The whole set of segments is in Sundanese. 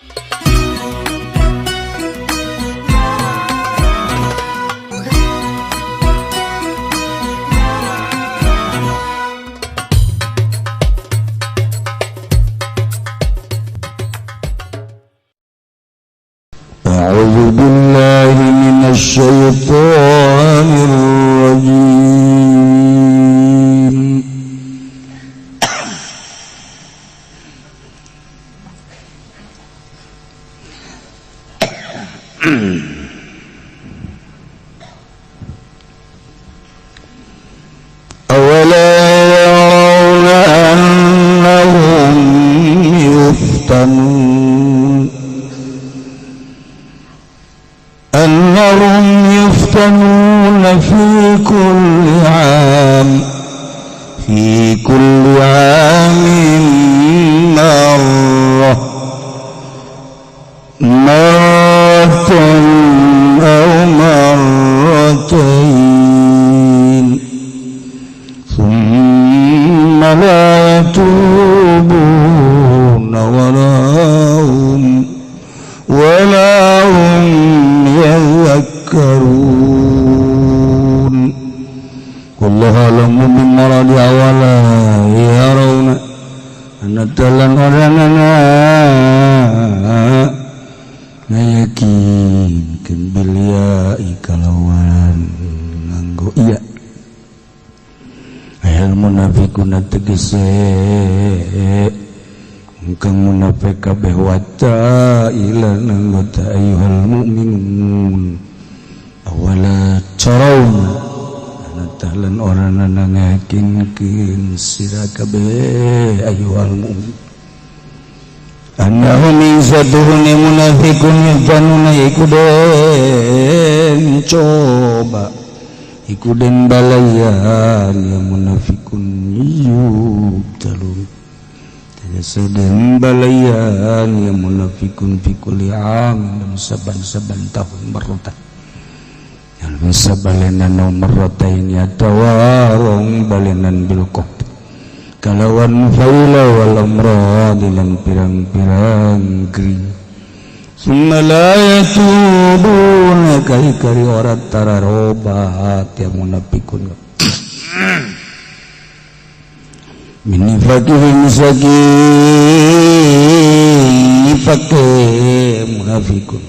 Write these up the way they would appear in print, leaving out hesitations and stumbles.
أعوذ بالله من الشيطان الرجيم. أولا يرون أنهم يفتنون أنهم يفتنون في كل عام في كل عام مرة مرة أو مرتين ثم لا يتوبون ولا هم يذكرون. والله أعلم بمراد. أولا يرون أن talan oranana ngayakinkeun بالياء kalawan nganggo iya ayal munafiquna tegese kang munafik kabeh wata ila anggota أيها المؤمنون أولا ترون tahlan oranana ngayakinkeun sira kabeh أيها المؤمنون أنهم satuhune munafiqun يفتنون iku den coba iku den balayan ya munafiqun يبتلون tegese den balayan ya munafiqun في كل عام dan saban-saban tahun مرة yang bisa balenan مرتين atawa rong balenan بالقحط kalawan faila والأمراض lan pirang-pirang gering ثم لا يتوبون kari-kari ora tararobat ya munafikun من نفاقهم saking nifake munafikun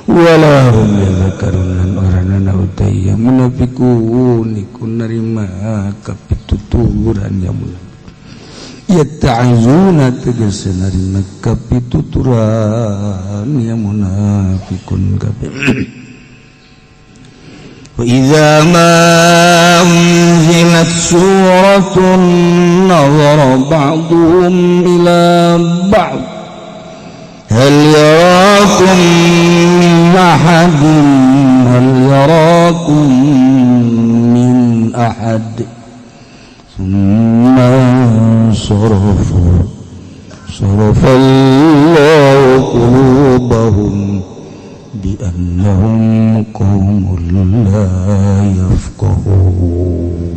ولا هم يذكرون lan oranana utai ya munafikun iku narima kapituturan ya munafik يتعظون tegese narima kapituturan ya munafikun kabeh. وإذا ما أنزلت سورة نظر بعضهم إلى بعض هل يراكم من أحد هل يراكم من أحد ثم انصرفوا صرف الله قلوبهم بأنهم قوم لا يفقهون.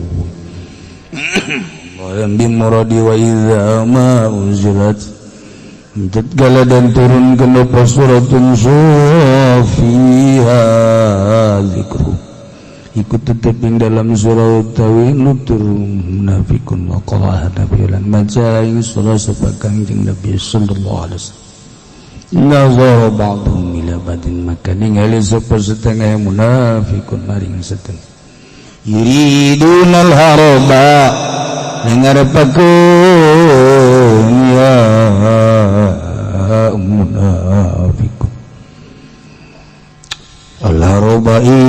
الله بمراد وإذا ما أنزلت tatkala dan turun ke سورة surah فيها ذكر iku tetep ing dalam surah utawi nutur munafikun وقرأها النبي lan maca ing surah sapa Kangjeng Nabi صلى الله عليه وسلم نظر بعضهم إلى بعض maka ningali sapa setengah munafikun maring setengah يريدون الهرب ngarepakeun ya munafikun الهرب ing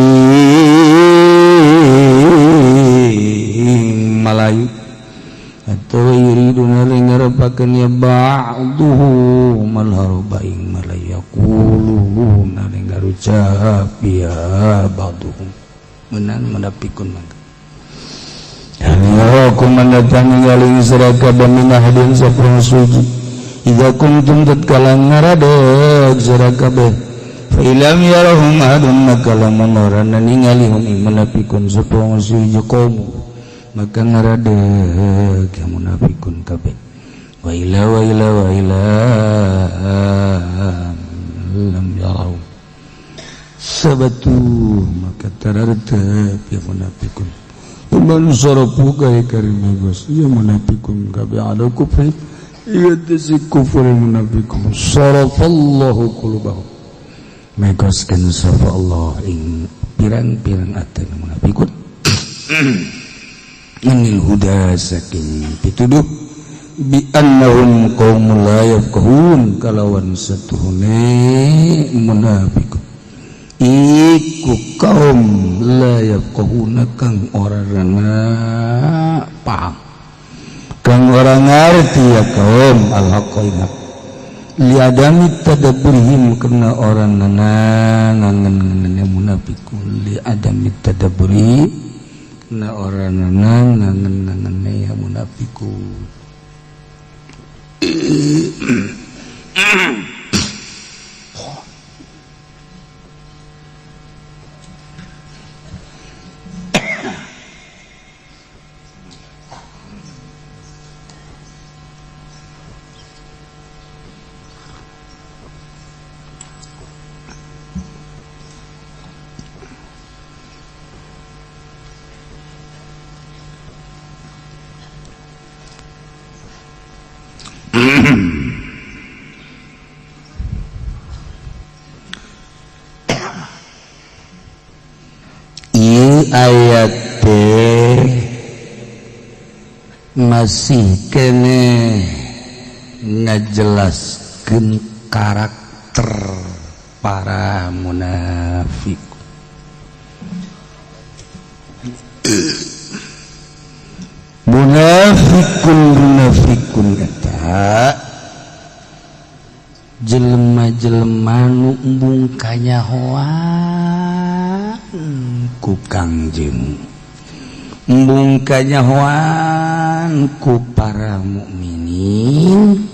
malayu atau يريدون ngarepakeun ya بعضهم الهرب ing malayu يقولون ngarucap ya بعضهم menan munafikun maka هل يراكم mendatang ningali sira kabeh من أحد saprong suci إذا قمتم tatkala ngaradeg sira kabeh فإن لم يرهم أحد maka lamun ora ningali هم ing munafikun sapa wong suci قاموا maka ngaradeg ya munafikun kabeh وإلا وإلا وإلا Sabatu maka tarartep ya munafikun. Man sarafu ka karimegos ya munafikun kabe ala kufri ieu teh kufur munafikun sarafallahu qulubahum. Megoskeun sapa Allah ing pirang-pirang atena munafikun. Anil huda saking pituduh bi annahum qaumul la yafqahun kalawan satuhune munafikun iku kaum la yafqahuna kang ora paham kang ora ngarti ya kaum al-haqqa ing liadami tadabburihim karena orang ngangan munafikun liadami tadabburi na orang ngangan ya munafikun. Ayat masih kene ngajelaskeun karakter para munafik. Munafikun munafikun eta jelema-jelema nu embung kanyahoan ku Kangjeng, embung kanyahoan ku para mukminin,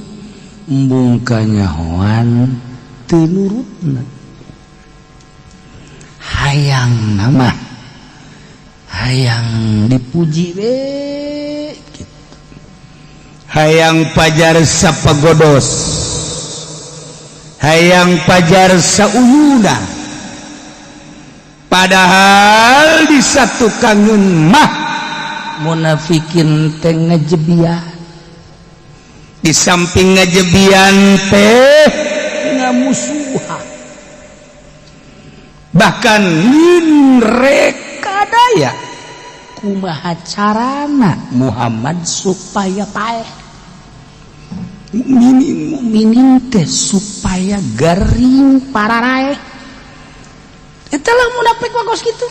embung kanyahoan teu nurutna. Hayang nama hayang dipuji we gitu. Hayang pajar sapagodos, hayang pajar sauyuna. Padahal di satu kangen mah munafikin teh ngajebian, di samping ngajebian teh ngamusuhan, bahkan reka daya kumaha carana Muhammad supaya paeh, mukminin mukminin teh supaya garing pararaeh. Itulah munafik mah kos kitu.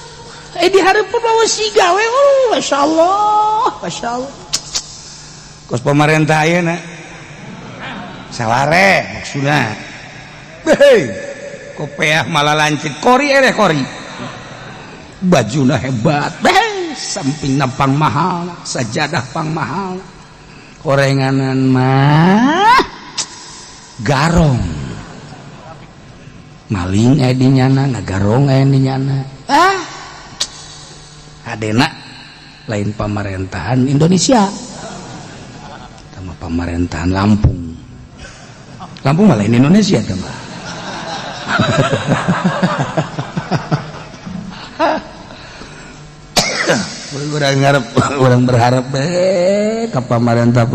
Di hareupeun mah siga we. Oh, masyaallah, masyaallah. Kos pemerintah ayeuna. Saware maksudna. Hei, kopeah malah lancip kori ereh kori. Bajuna hebat. Hei, sampingna pang mahal, sajadah pang mahal. Korenganan mah garong. Maling di nyana, ngagarong di nyana. Ah, adena lain pemerintahan Indonesia, sama pemerintahan Lampung. Lampung malah lain Indonesia sama. Orang ngarep, orang berharap ke pemerintah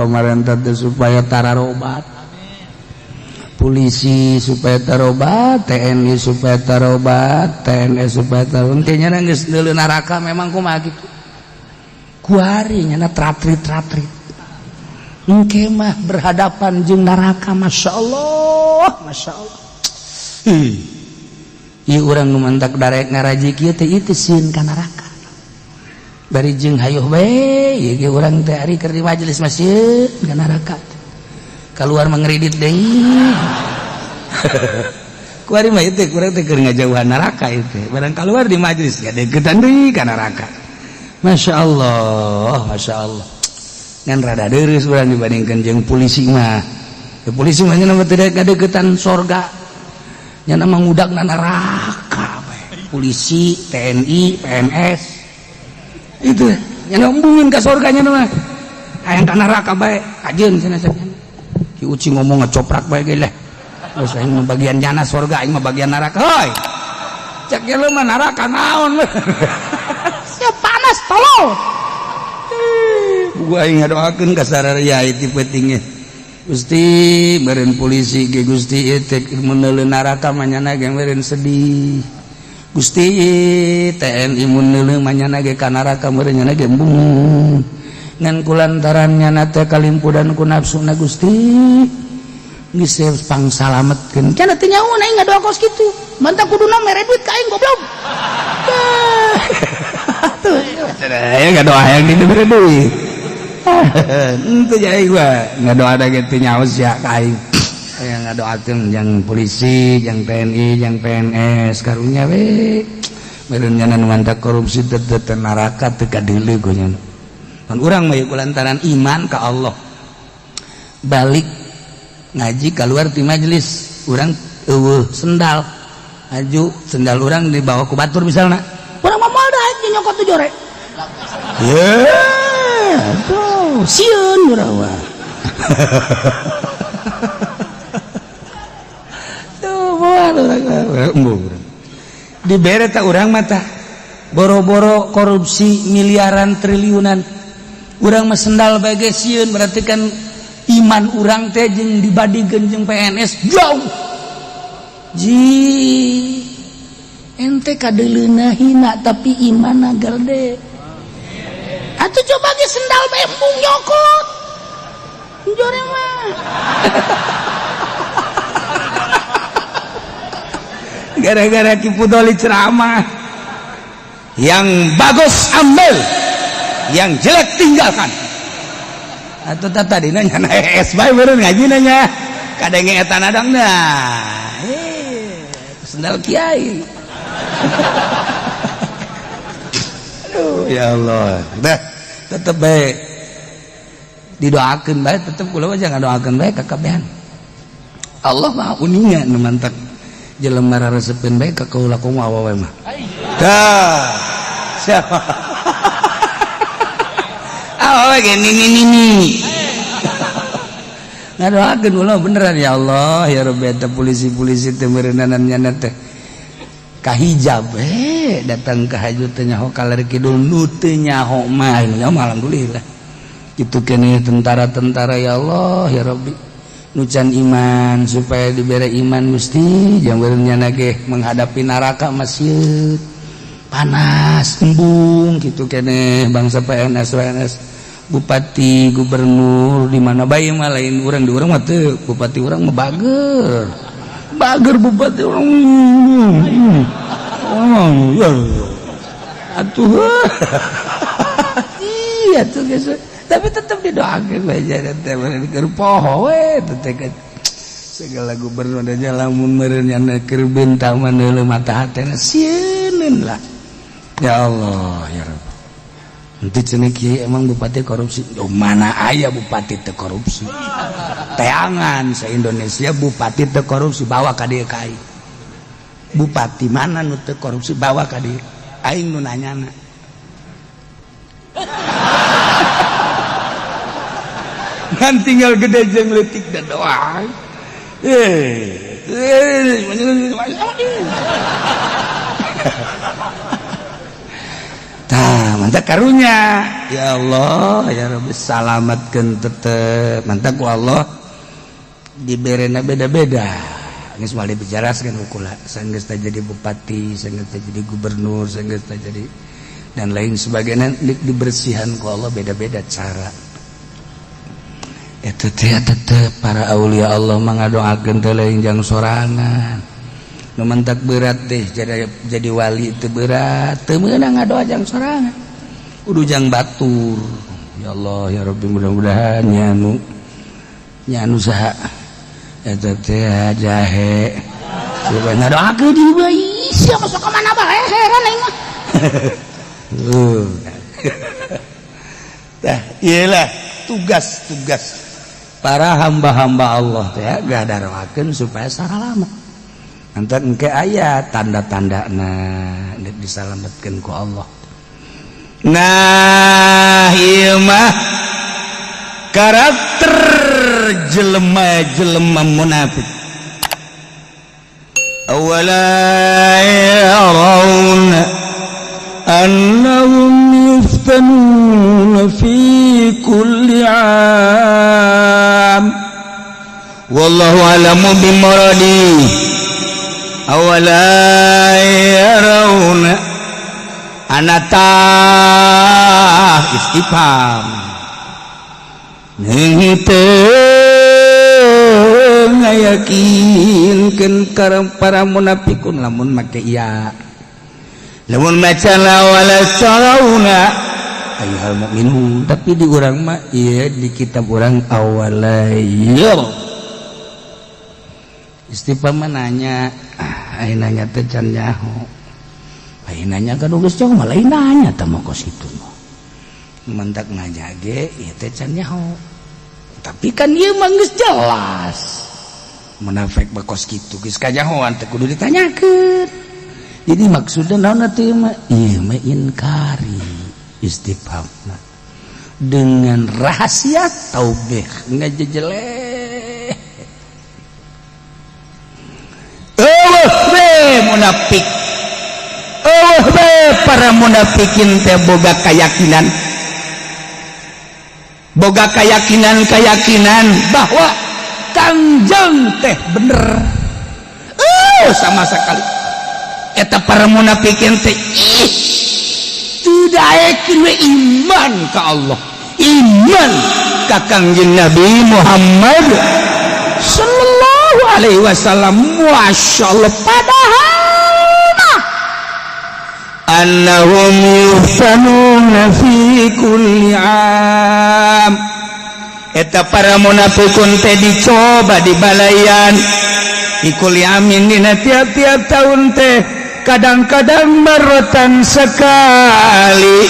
supaya tararobat. Polisi supaya tarobat, TNI supaya tarobat, TNI supaya tarobat. Kayaknya geus deuleu neraka memang kumaha kitu. Kuari nyana tratrit-tratrit. Engke mah berhadapan jeung neraka, masyaallah, masyaallah. Ih. Ieu urang nu mantak darek ngaraji kieu teh ieu teh sieun ka neraka. Bari jeung hayuh bae ieu ge urang teh ari keur di majelis mah sieun ka neraka. Keluar mengeridit deui. Kuari mah itu kurang teh keur ngajauhan neraka itu. Barang keluar di majelis ya deketan deui ka neraka. Masya Allah, Masya Allah. Ngan rada deureuh urang dibandingkeun jeung polisi mah. Ya, polisi mah nya teu ngadeukeutan sorga. Nya mah ngudakna neraka we. Polisi, TNI, PNS. Itu nya embungeun ka sorga nya mah. Hayang ka neraka bae, kajeun cenah cenah. Ki Uci ngomong ngecoprak bae ge leh. Geus aing mah bagian jana sorga, aing mah bagian neraka. Hoi. Cek jelema neraka naon? Sia panas, tolol. Gua aing ngadoakeun ka sararea ti peutingnya. Gusti, meureun polisi ge, Gusti, ieu teh mun neraka mah nyana ge meureun sedih. Gusti, TNI mun neuleuh mah nyana ge ka neraka meureun nyana ge embung. Ngan kulantaran nyana teh kalimpudan ku nafsuna, Gusti, geus pangsalametkeun. Cenah teu nyaho aing ngadoa kos kitu. Mantap kuduna mere duit ka aing, goblok. Tuh, cenah aya ngadoa hayang dibere duit. Henteu jadi gua ngadoa da ge teu nyaho sia ka aing. Aya ngadoakeun jang polisi, jang TNI, jang PNS, karunya we. Meureun nyana nu mantak korupsi teu teu neraka teu kadeuleu ku nyana. Pan urang mah kulantaran iman ka Allah. Balik ngaji keluar di majelis, urang eueuh sendal, aju sendal urang dibawa ku batur misalna, urang mah moal daek nyokot tuh jore ye tuh, sieun urang mah tuh, moal urang mah dibere tak urang mah tah boro-boro korupsi miliaran triliunan, urang mah sendal bae sieun. Berarti kan iman urang teh jeung dibandingkeun jeung PNS jauh. Ji, ente kadeuleuna hina tapi iman gede atuh. Coba ge sendal bae embung nyokot jore mah. Gara-gara Ki Pudoli ceramah, yang bagus ambil, yang jelek tinggalkan. Atau tadi nanya es bae meureun ngaji nanya kadenge eta nadang, nah sendal kiai. Aduh, ya Allah, dah tetep bae didoakeun bae, tetep kula mah jangan doakeun bae kakabehan. Allah mah uninga nu mantak jelema raresepeun bae ka kaula kumaha awewe mah. Dah siapa awewe ge nini nini ngadoakeun ulah beneran, ya Allah ya Rabbi, eta polisi-polisi teh meureunana nyana teh kahijab datang ke haju teh nyaho kaler kidul, nu teu nyaho mah nya alhamdulillah kitu keneh. Tentara-tentara, ya Allah ya Rabbi, nu can iman supaya dibere iman, Gusti, jangan meureun nyana ge menghadapi neraka masih panas embung kitu keneh. Bangsa PNS PNS, bupati, gubernur di mana bae mah, lain urang, di urang mah teu, bupati urang mah bager bager, bupati urang. Oh ya atuh, iya tuh geus, tapi tetep didoakeun bae teh keur poho we teh segala gubernur aja. Lamun meureun nyana keur bentang mah neuleuh mata hatena sieun lah. Ya Allah ya Rabb. Nanti cenah kiai, emang bupati korupsi? Oh, mana aya bupati teu korupsi? Teangan se Indonesia bupati teu korupsi, bawa ka dieu ka aing. Bupati mana nu teu korupsi, bawa ka dieu, aing nu nanyana. Ngan tinggal gede jeung leutik da doa. Tah, mantap karunya. Ya Allah, ya Rabbi, salamatkeun tetep. Mantap ku Allah diberena beda-beda. Geus moal dibicaraskeun kula. Sanggeus teh jadi bupati, sanggeus teh jadi gubernur, sanggeus teh jadi dan lain sebagainya, dibersihan ku Allah beda-beda cara. Eta teh tetep para aulia Allah mah ngadoakeun teh lain jang sorangan. Nu mentak berat deh jadi wali itu berat, teu meunang ngadoa jang sorangan, kudu jang batur. Ya Allah ya Rabbi, mudah-mudahan nyanu nyanu saha eta teh jahe coba ngadoakeun di bae sia masuk ka mana bae, heran aing mah. Tah iyalah tugas-tugas para hamba-hamba Allah teh gadaroakeun supaya saralama. Nanti engke aya tanda-tanda nah disalamatkeun ku Allah. Nah, ieu mah karakter jelema-jelema munafik. Awala yara Wallahu alamu bimuradi. Awala yarawna anata istifham henteu ngayakinkeun para munafikun lamun make iya, lamun maca wala tarawna ayyuhal mukminun. Tapi di urang mah ieu, di kitab urang awala yar istifham mah nanya. Ah, aya nanya teh can nyaho, aya nanya kan geus jauh mah, lain nanya teh mah kos kitu mah. Mentak nanya ge ieu teh can nyaho, tapi kan ieu mah geus jelas munafik bakos kitu geus kanyahoan, teh kudu ditanyakeun. Jadi maksudna naon atuh mah? Ieu mah inkari istifhamna dengan rahasia taubih ngajejeleh. Eueuh be munafik, eueuh be para munafikin teh boga keyakinan, boga keyakinan-keyakinan bahwa Kangjeng teh bener. Sama sekali eta para munafikin teh, ih, tidak yakin we iman ke Allah, iman ka Kangjeng Nabi Muhammad sallallahu alaihi wasallam. Masya Allah, padahal mah annahum yuftanuna fi kulli am. Eta para munafikun teh dicoba, dibalayan fi kulli amin, dina tiap-tiap tahun teh, kadang-kadang marrotan sekali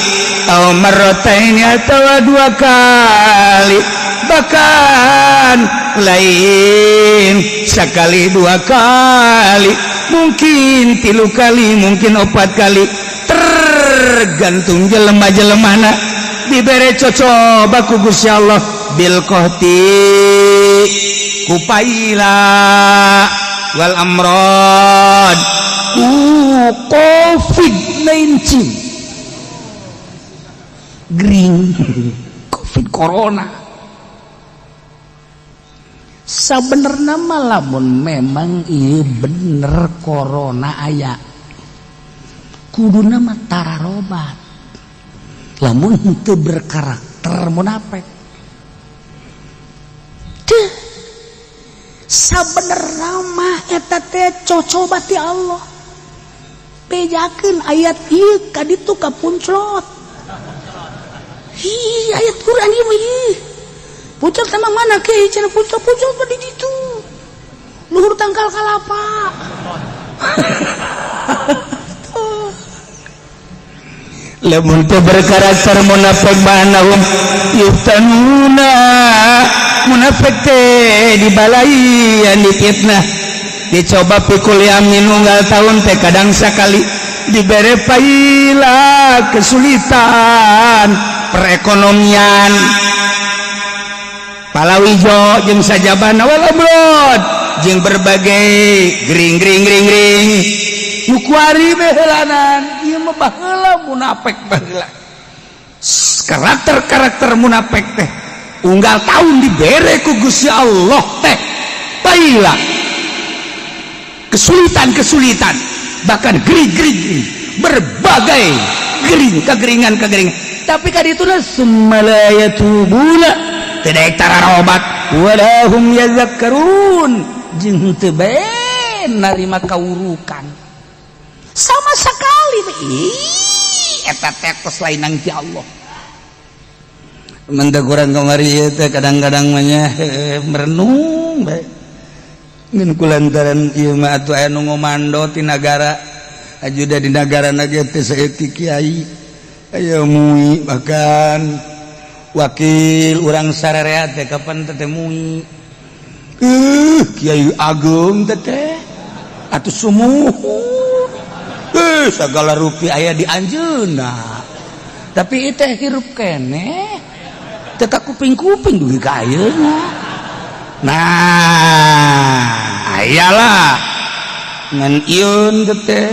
atau marrotaini atau dua kali, bahkan lain sekali dua kali, mungkin tilu kali, mungkin opat kali, tergantung jelema-jelemana dibere cocoba ku Gusti Allah bil qahti ku paila wal amrad ku COVID-19, gering COVID corona. Sabenerna mah lamun memang ieu bener corona aya, kuduna mah tararobat lamun henteu berkarakter munafik. Teu, sabenerna mah eta teh cocoba ti Allah. Bejakeun ayat ieu ka ditu ka punclot. Hi, ayat Quran ieu mah ih. Puncak sama mana ke? Cenah puncak, puncak mah di ditu. Luhur tangkal kalapa. Tuh. Lamun teu berkarakter munafik, annahum yuftanuna, munafik teh dibalaian, difitnah, dicoba fi kulli amin, unggal tahun teh kadang sakali dibere paila, kesulitan perekonomian, palawijo jeung sajabana, wal amrad jeung berbagai gering gering gering gering nu kuari behelanan. Ieu mah baheula munafik, baheula karakter-karakter munafik teh unggal tahun dibere ku Gusti Allah teh paila, kesulitan-kesulitan, bahkan gering-gering, berbagai gering, kegeringan-kegeringan. Tapi kan itu summa la yatubuna, tidak tararobat, wala hum yazakkarun, jeung teu bae narima kaurukan sama sekali. Ih, eta teh tos lain ti Allah. Mentah kurang kamari ieu teh kadang-kadang mah nya merenung bae ngan kulantaran ieu mah atuh aya nu ngomando ti nagara ajuda di nagara ge teh saeutik kiai aya MUI, bahkan wakil urang sararea teh kapan teh MUI, Kiai Ageng teh teh atuh sumuhun, segala rupi aya di anjeunna, tapi teh hirup keneh teu kuping-kuping dugi ka ayeuna. Nah, ayalah ngan ieu teh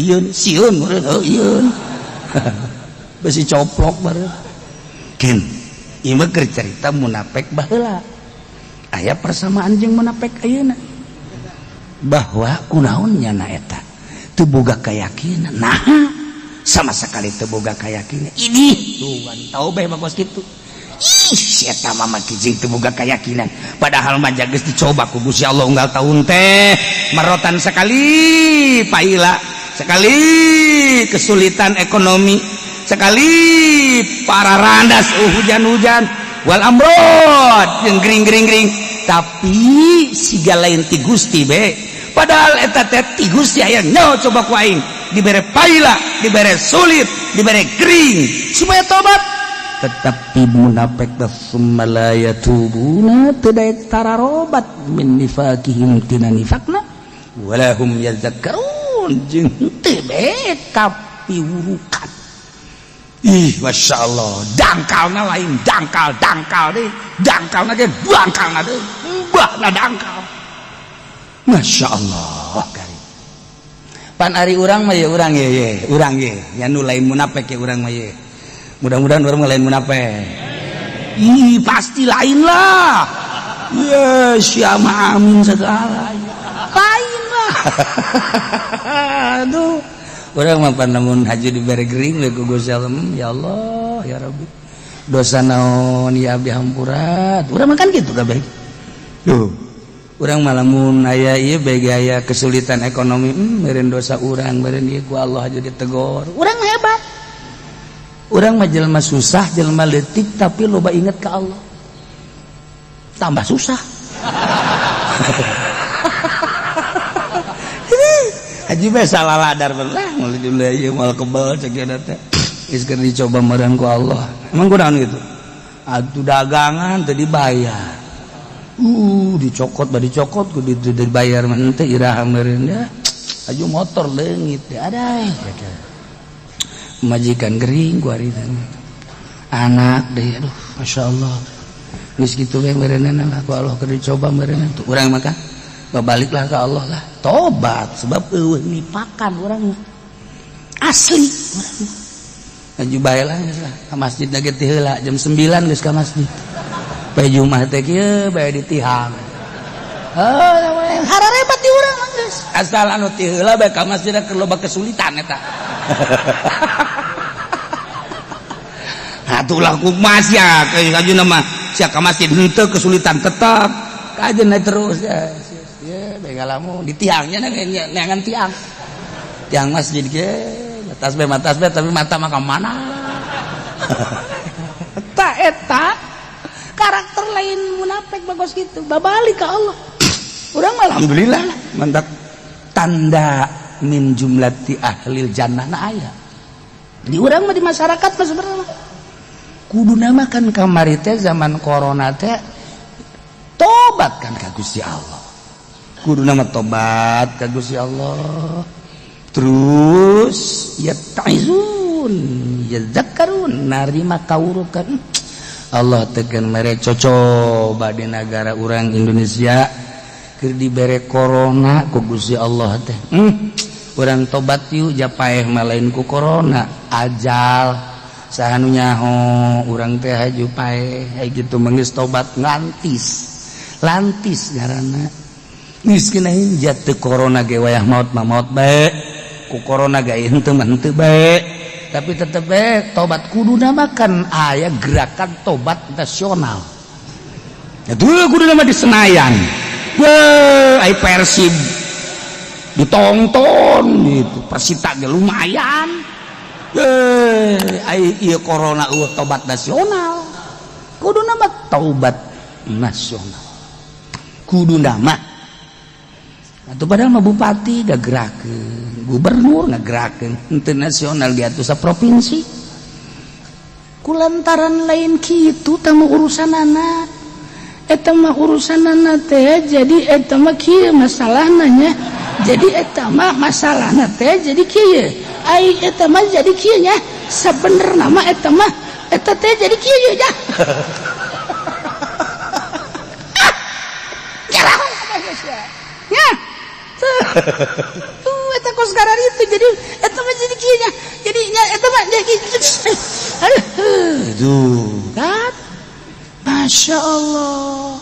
ieu sieun meureun, heuh, ieun besi coplok baru kin. Ieu mah keur carita munafik baheula. Aya persamaan jeung munafik ayeuna bahwa kunaon nyana eta teu boga keyakinan. Nah, sama sekali teu boga keyakinan. Ini tuh tau bae bagus kitu. Ih, si eta mah kijing teu boga keyakinan. Padahal mah geus dicoba ku Gusti Allah unggal tahun teh marotan sekali, paila sekali, kesulitan ekonomi sekali, para randas, hujan-hujan, wal amrod yang gering gering gering, tapi siga lain ti Gusti be. Padahal eta teh ti Gusti. Aya nyaho coba ku aing dibere paila, dibere sulit, dibere kering supaya tobat, tetapi munafik summa la yatubuna, teu daek tararobat, min nifaqihim tina nifakna, wala hum yazakkarun, jeung teu be kapiwurukan. Ih, masya Allah, dangkalna lain dangkal dangkal deh, dangkalna ge dangkalna deh, mbahna dangkal. Masya Allah, kari. Pan ari urang mah ye, urang ye ye, urang ye, nya nu lain munafik ye urang mah ye. Mudah-mudahan urang mah lain munafik. Ih, pasti lain lah. Ya, siapa amin segala. Lain lah. Aduh. Urang mah pan lamun haji dibere gering we ku Gusti Allah, ya Allah, ya Rabbi. Dosa naon ya abdi hampura. Urang mah kan gitu kabeh. Duh. Urang mah lamun aya ieu bae aya kesulitan ekonomi, meureun dosa urang, meureun ieu ku Allah aja ditegor. Urang mah hebat. Urang mah jelema susah, jelema leutik, tapi loba inget ke Allah. Tambah susah. Haji bae salah ladar lah, mulai ieu moal kebel cek ieu teh. Geus keur dicoba meureun ku Allah. Emang kunaon gitu? Atuh dagangan teu dibayar. Dicokot bari dicokot kudu dibayar mah henteu iraha meureun ya. Aju motor leungit teh ada. Majikan gering ku ari teh. Anak deh, aduh, Masya Allah. Geus kitu we meureunna lah ku Allah keur dicoba meureunna. Tuh urang mah kan babaliklah ke Allah lah. Tobat sebab eueuh nipakan urang mah. Asli urang mah. Aju bae lah geus lah. Ka masjid ge ti heula jam 9 geus ka masjid. Bae Jumat teh kieu bae di tihang. Heuh, hararebat di urang mah geus. Asal anu ti heula bae ka masjid keur loba kesulitan eta. Atulah kumas ya, kayak mah sia ka masjid henteu kesulitan tetap. Kajen terus ya. Ya, begalamu di tiangnya neangan tiang. Tiang masjid ge, matas be tapi mata mah ka mana? Ta eta karakter lain munafik bagus gitu. Babalik ka Allah. Urang mah alhamdulillah lah, mantap tanda min jumlati ahlil jannah na aya. Di urang mah di masyarakat mah sebenarnya kudu nama kan kamari teh zaman corona teh tobat kan ka Gusti Allah. Kudu nama tobat ka Gusti Allah. Terus ya ta'izun, ya zakarun, narima kawurukan. Allah tekan mere cocoba di negara urang Indonesia keur dibere corona ku Gusti Allah teh. Urang tobat yuk, japaeh mah lain ku corona, ajal saha nu nyaho urang teh haju paeh gitu mengis tobat ngantis lantis ngaranna miskin aing jatuh corona ge wayah maut mah maut bae ku corona ge henteu mah henteu bae, tapi tetep bae tobat. Kudu makan aya gerakan tobat nasional itu kudu nama di Senayan weh ai Persib ditonton gitu, Persita ge lumayan. Ai ieu corona eueuh tobat nasional, kudu nama taubat nasional kudu nama. Atuh padahal mah bupati ngagerakeun, gubernur ngagerakeun, henteu nasional ge atuh saprovinsi. Kulantaran lain kitu tah mah urusanana. Eta mah urusanana teh jadi eta mah kieu masalahna nya. Jadi eta mah masalahna teh jadi kieu. Ai eta mah jadi kieu nya. Sabenerna mah eta mah eta teh jadi kieu nya. Ya. Tuh eta kos sekarang itu jadi eta mah jadi kieu nya. Jadi nya eta mah jadi aduh. Aduh, kan? Masya Allah.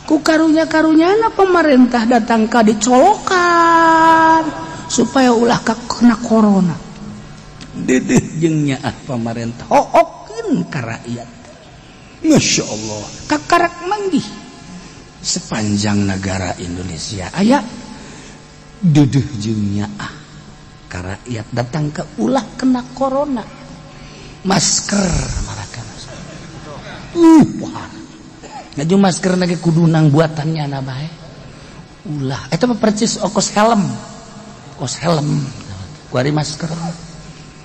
Ku karunya-karunyana pemerintah datang ka dicolokan supaya ulah kena corona. Dedeh jeung nyaah pemerintah hookeun ka rakyat. Masya Allah, kakarak manggih sepanjang negara Indonesia aya dedeh jeung nyaah ka rakyat datang ke ulah kena corona. Masker marakan. Wah. Ngaju masker lagi kudu nang buatannya na bae. Ulah eta mah percis kos helm. Kos helm. Kuari masker.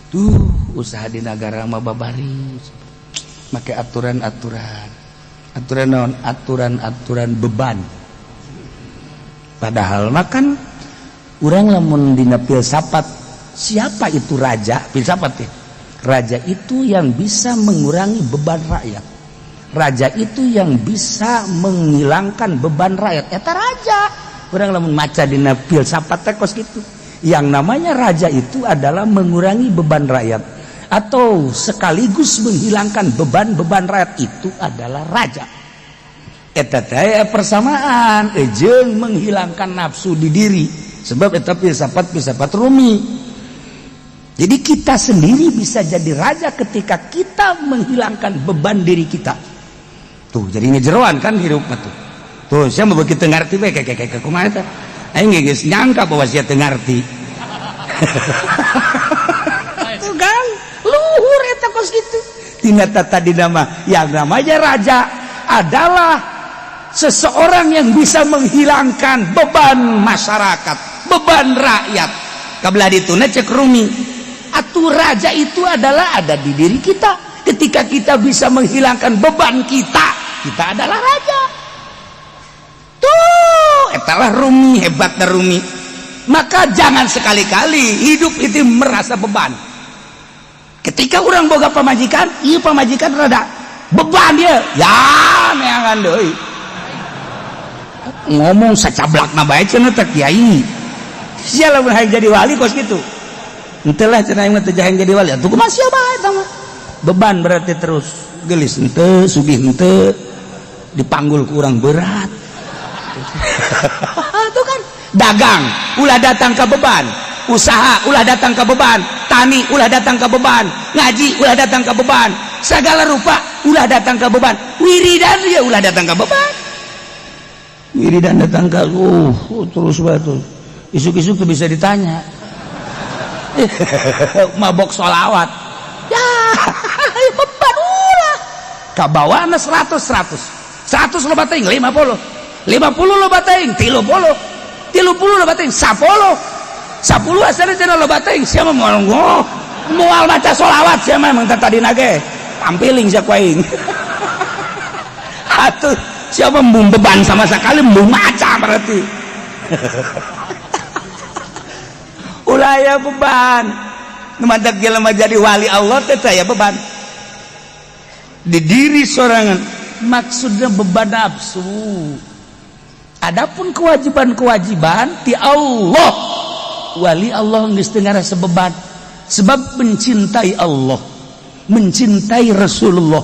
Tuh usaha di negara mah babari. Make aturan-aturan. Aturan naon? Aturan-aturan beban. Padahal makan urang lamun dina filsafat, siapa itu raja? Filsafat ya. Raja itu yang bisa mengurangi beban rakyat. Raja itu yang bisa menghilangkan beban rakyat. Eta raja. Urang lamun maca dina filsafat teh kos kitu. Yang namanya raja itu adalah mengurangi beban rakyat atau sekaligus menghilangkan beban-beban rakyat, itu adalah raja. Eta teh persamaan jeung menghilangkan nafsu di diri. Sebab eta filsafat, filsafat Rumi. Jadi kita sendiri bisa jadi raja ketika kita menghilangkan beban diri kita. Tuh, jadi ngejeroan kan hidup mah tuh. Tuh, saya mau begitu ngerti bae kayak kayak kumaha teh. Aing geus nyangka bahwa sia teu ngarti. Tuh kan, luhur eta kos kitu. Tina tadi nama yang namanya raja adalah seseorang yang bisa menghilangkan beban masyarakat, beban rakyat. Kabelah dituna cek Rumi. Atuh raja itu adalah ada di diri kita. Ketika kita bisa menghilangkan beban kita, kita adalah raja. Tuh, etalah Rumi, hebatnya Rumi. Maka jangan sekali-kali hidup itu merasa beban. Ketika orang boga pamajikan, iya pamajikan rada beban dia, ya neangan deui. Ngomong sacablakna bae cenah teh kiai. Sia lamun hayang jadi wali kos kitu. Henteu lah cenah aing mah teu hayang jadi wali. Atuh kumaha sia bae eta mah. Beban berarti terus. Gelis henteu, sugih henteu, dipanggul ku urang berat. Itu kan dagang ulah datang ke beban, usaha ulah datang ke beban, tani ulah datang ke beban, ngaji ulah datang ke beban, segala rupa ulah datang ke beban, wiridan ya ulah datang ke beban. Wiridan datang ke terus batu isuk-isuk tuh bisa ditanya mabok sholawat ya beban ulah kabawana 100 100 100 loba teuing, 50 50 loba teuing, 30 30 loba teuing, 10 10 asalnya cenah loba teuing. Sia mah moal moal maca sholawat, sia mah emang tadi nage tampiling sia ku aing. Atuh siapa embung beban sama sekali, embung maca berarti ulah ya beban. Nu mantak jelema jadi wali Allah teh teu beban di diri sorangan, maksudnya beban nafsu. Adapun kewajiban-kewajiban ti Allah, wali Allah geus teu ngarasa beban sebab mencintai Allah, mencintai Rasulullah.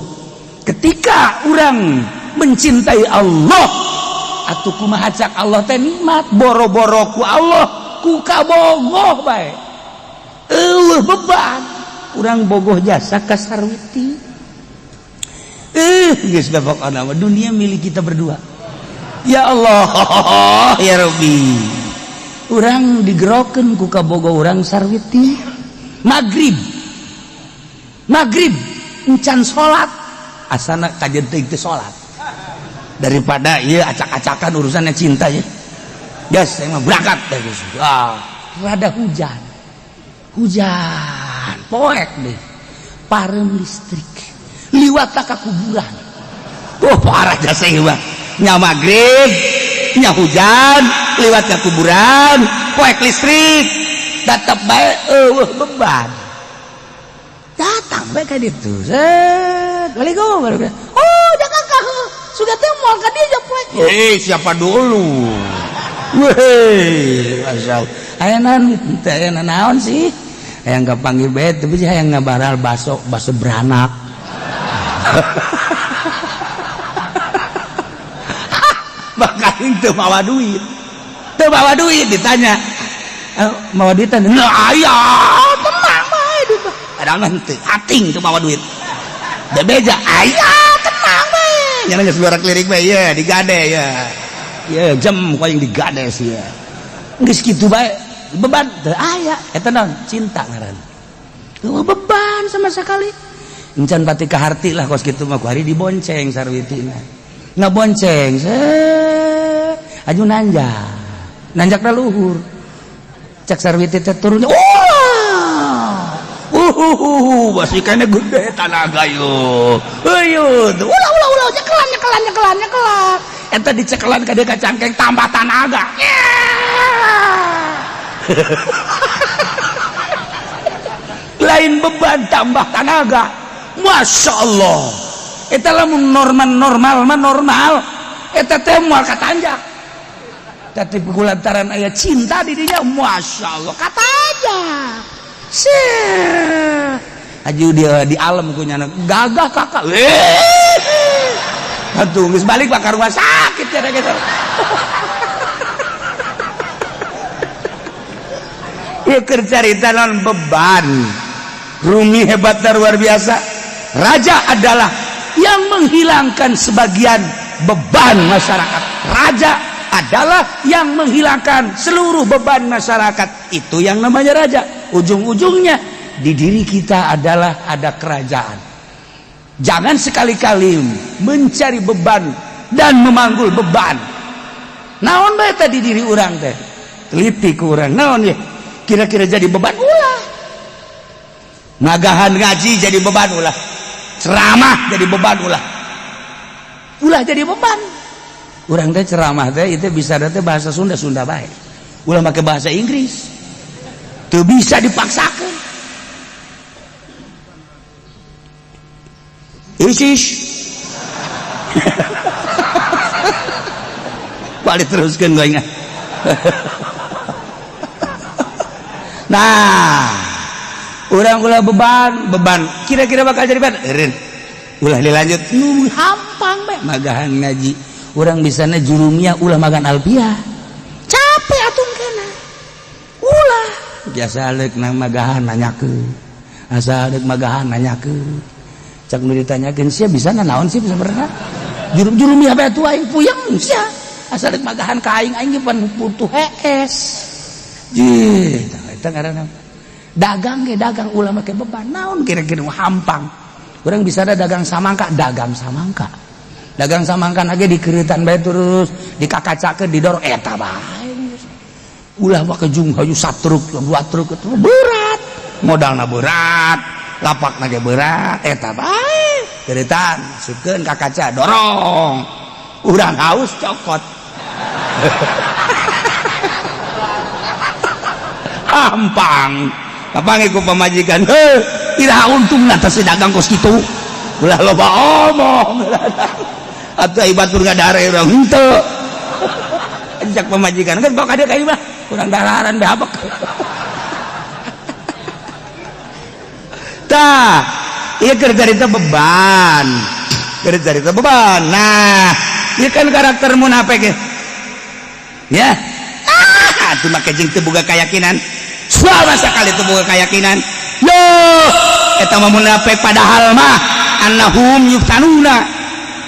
Ketika orang mencintai Allah, atuh kumaha cak Allah teh nikmat, boro-boro ku Allah ku kabogoh bae eueuh beban. Urang bogoh jasa ka Sarwiti, geus da pokona mah dunia milik kita berdua. Ya Allah ya Rabbi, urang digerokeun ku kabogoh urang Sarwiti, maghrib maghrib encan salat, asana kajen teuing teu salat daripada ieu acak-acakan urusannya cinta ya. Gas, saya mah berangkat deh geus. Ah, rada hujan hujan poek deh, parem listrik, liwat ka kuburan. Oh, parah jasa ieu mah nya, maghrib nya hujan, liwat ka kuburan, poek listrik, tetep bae eueuh beban. Datang bae ka ditu, set, Waalaikumsalam. Oh, jangan kah sudah teh moal ka dieu poek. Eh, siapa dulu? Weh, masya Allah. Aya naon teh, aya naon sih? Hayang kapanggih bae tapi hayang ngabaral baso, baso beranak. Bakal teu mawa duit. Teu mawa duit ditanya. Mawa duit teh? Nah, aya, tenang bae duit. Padahal mah henteu, ating teu mawa duit. Bebeja, aya, tenang bae. Nya geus luar lirik bae ya, digade ya. Ya jam ku aing digade sia. Geus kitu bae, beban teu aya. Eta naon? Cinta ngaranna. Teu beban sama sekali. Encan pati kaharti lah kos kitu mah ku hari dibonceng sarwitina. Ngabonceng aju nanjak. Nanjakna luhur. Cek sarwiti teh turun. Wah! Masih kene gede tanaga yo. Ayo, ulah ulah ulah nyekelan nyekelan nyekelan nyekelan. Eta dicekelan ka dieu ka cangkeng tambah tanaga. Lain beban tambah tanaga. Masya Allah. Eta lamun normal normal mah normal. Eta teh moal katanjak. Tapi lantaran aya cinta di dinya, Masya Allah katanjak. Aju dia di alam ku nyana gagah kakak. Atuh geus balik bakar rumah sakit ya gitu. Ieu keur carita non beban. Rumi hebatnya luar biasa. Raja adalah yang menghilangkan sebagian beban masyarakat. Raja adalah yang menghilangkan seluruh beban masyarakat. Itu yang namanya raja. Ujung-ujungnya di diri kita adalah ada kerajaan. Jangan sekali-kali mencari beban dan memanggul beban. Naon bae tadi diri urang teh? Teliti ku urang. Naon ya? Kira-kira jadi beban ulah. Ngagahan ngaji jadi beban ulah. Ceramah jadi beban ulah. Ulah jadi beban. Urang teh ceramah teh itu bisa teh bahasa Sunda Sunda bae. Ulah make bahasa Inggris. Teu bisa dipaksakan. Isis. Balik teruskeun going. Nah, urang ulah beban, beban. Kira-kira bakal jadi beban. Eureun. Ulah dilanjut. Nu hampang bae magahan ngaji. Urang bisana jurumiyah ulah magan alfiah. Capek atuh kana. Ulah biasa leuk nang magahan nanyakeun. Asa leuk magahan nanyakeun. Cak nu ditanyakeun sia bisa naon sih sebenarnya. Jurumiyah bae atuh aing puyeng sia. Asa leuk magahan ka aing aing ge pan butuh hees. Jih, eta ngaranna dagang ge dagang ulah make beban. Naon kira-kira hampang. Urang bisa ada dagang samangka, dagang samangka. Dagang samangka ge dikeureutan bae terus, dikakacakeun didorong eta bae. Ulah make jung hayu satruk, dua truk berat. Modalna berat, lapakna ge berat, eta bae. Keureutan, masukkeun ka kaca, dorong. Urang haus cokot. Hampang. Kapanggih ku pamajikan, heuh, iraha untungna teh si dagang kos kitu. Ulah loba omong. Atuh ai batur ngadare urang henteu. Cak pamajikan kan bawa ka dieu ka imah, urang dararan be habek. Tah, ieu keur carita beban. Keur carita beban. Nah, ieu kan karakter munafik ya. Ah, atuh make jeung teu boga keyakinan. Sama sekali teu boga keyakinan. Yo, eta mah munafik padahal mah annahum yuftanuna.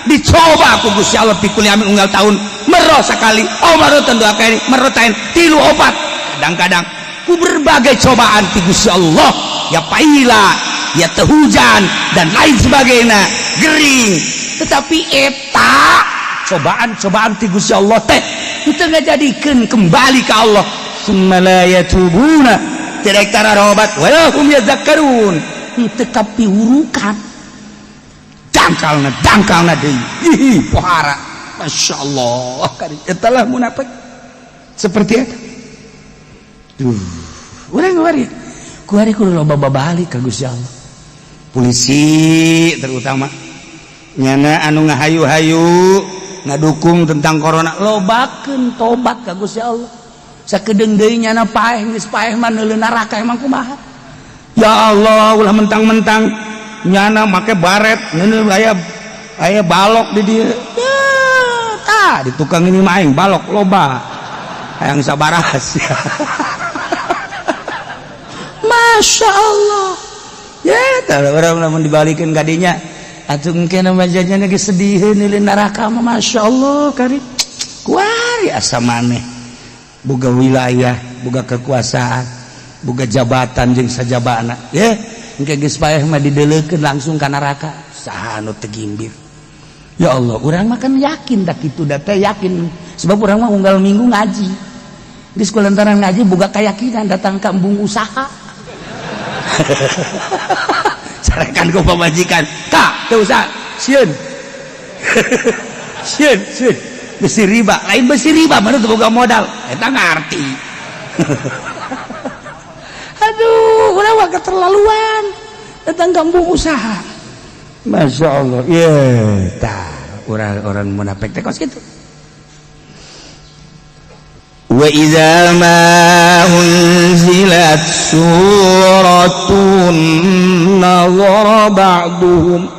Dicoba ku Gusti Allah pikul amin unggal tahun meroh sekali, oh marotan dua kali, merotain tilu opat. Kadang-kadang ku berbagai cobaan ti Gusti Allah, ya paila, ya tehujan dan lain sebagainya, gering. Tetapi eta cobaan-cobaan ti Gusti Allah teh itu ngajadikeun kembali ke Allah. Summa la yatubuna, tidak tararobat wala hum yadhakkarun. Tetapi urukan dangkalna dangkalna deui. Ih, pohara. Masya Allah, eta lah munafik seperti eta. Duh, urang kuari kuari kudu loba babalik ka Gusti Allah. Polisi terutama nyana anu ngahayu-hayu ngadukung tentang corona, lobakeun tobat ka Gusti Allah. Sakedeung deui nyana paeh geus paeh mah neuleuh neraka emang kumaha. Ya Allah, ulah mentang-mentang nyana make baret ngeuneuh aya aya balok di dieu. Ya, Loba di tukang ini mah aing balok loba. Hayang sabaraha sia. Masya Allah. Ya, kalau orang lamun dibalikin kadinya atuh mungkin wajahnya lagi sedih nilai neraka mah. Masya Allah, kari kuari asa maneh boga wilayah, boga kekuasaan, boga jabatan jeung sajabana ya, engke geus paeh mah dideleukeun langsung ka neraka. Saha anu teu gimbir? Ya Allah, urang mah kan yakin tak kitu da teh, yakin sebab urang mah unggal minggu ngaji. Geus kulantaran ngaji boga keyakinan, datang ka embung usaha, carekan ku pamajikan, "Kak, teu usah sieun, sieun, sieun besi riba." Lain besi riba mana teu boga modal eta ngarti. Aduh, urang mah keterlaluan, datang kampung usaha. Masya Allah ye, tah orang-orang munafik teh kos kitu. وإذا ما أنزلت سورة نظر بعضهم.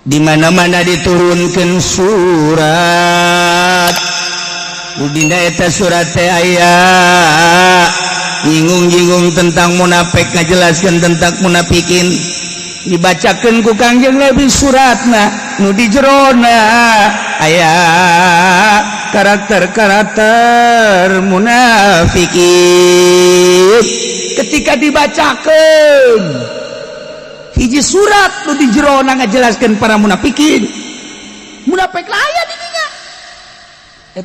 Di mana-mana diturunkan surat, dina eta surat teh aya nyinggung-nyinggung tentang munafik, ngajelaskan tentang munafikin. Dibacakan ku Kangjeng Nabi suratna, nu di jerona aya karakter-karakter munafikin. Ketika dibacakan hiji surat nu di jerona ngajelaskan para munafikin, munafik lah aya di dinya,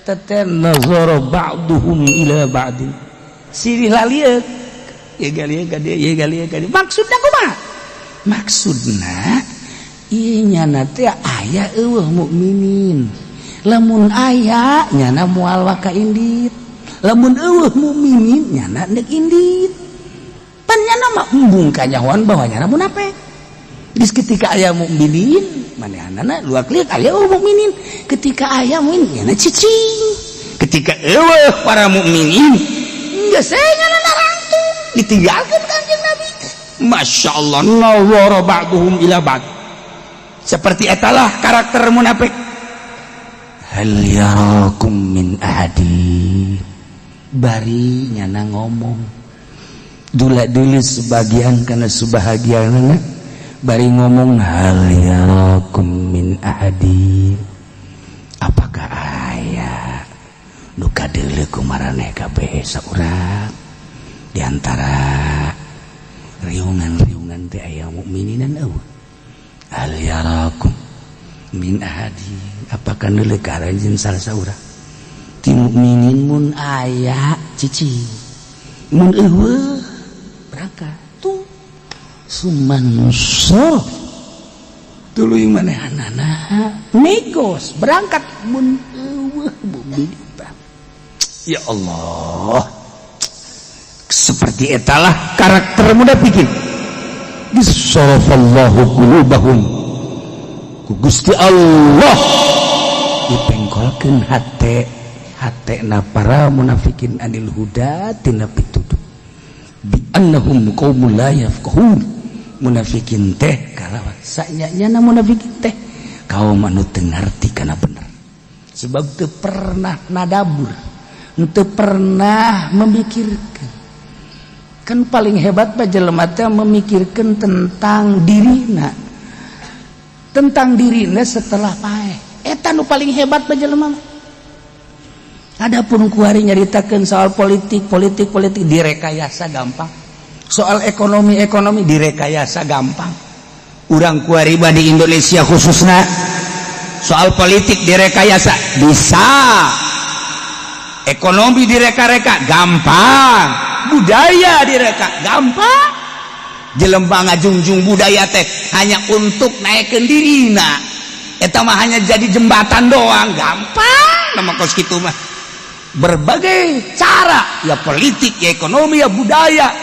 eta teh nazara ba'duhum ila ba'din, silih lalieuk ya, galieuk ka dieu ya, galieuk ka dieu. Maksudna kumaha? Maksudna ieu nyana teh aya eueuh mukminin. Lamun aya, nyana moal waka indit. Lamun eueuh mukminin, nyana ndek indit. Pan nyana mah embung kanyahoan bahwa nyana munafik. Geus ketika aya mukminin, manehanana luak liuk aya eueuh mukminin. Ketika aya mukmin, nyana cicing. Ketika eueuh para mukminin, geus nyana narangtung, ditinggalkeun Kanjeng Nabi teh. Masya Allah, nazara ba'duhum ila ba'd. Seperti etalah karakter munafik. Hal yarakum min ahadin, bari nyana ngomong dula dulu sebagian karena sebahagian bari ngomong, hal yarakum min ahadin, apakah aya nu kadeuleu ku maraneh kabeh saurang di antara riungan-riungan teh aya mukmininan eueuh? Hal yarakum min ahadin, apakah neuleuh ka aranjeun salah saurang ti mukminin? Mun aya, cicing. Mun eueuh, berangkat tuh. Suman sorof, tuluy manehanana negos berangkat mun eueuh mukminin. Ya Allah, seperti etalah karakter munafikin. Disarafallahu qulubahum, ku Gusti Allah dipengkolkeun hate hatena para munafikin, anil huda, tina pituduh, bi annahum qaumul la yafqahun. Munafikin teh kalawan sanyanya munafikin teh kaum anu teu ngarti kana bener, sebab teu pernah nadabur, teu pernah memikirkan. Kan paling hebat pak jelema teh memikirkan tentang dirina, tentang dirina setelah paeh. Eta nu paling hebat pak jelema mah. Adapun kuari nyaritakeun soal politik, politik, politik direkayasa gampang. Soal ekonomi, ekonomi direkayasa gampang. Urang kuari di Indonesia khususnya, soal politik direkayasa bisa, ekonomi direka-reka gampang, budaya direka gampang. Jelema ngajungjung budaya teh hanya untuk naikkan dirina, eta mah hanya jadi jembatan doang. Gampang nama kos kitu mah, berbagai cara ya, politik ya, ekonomi ya, budaya,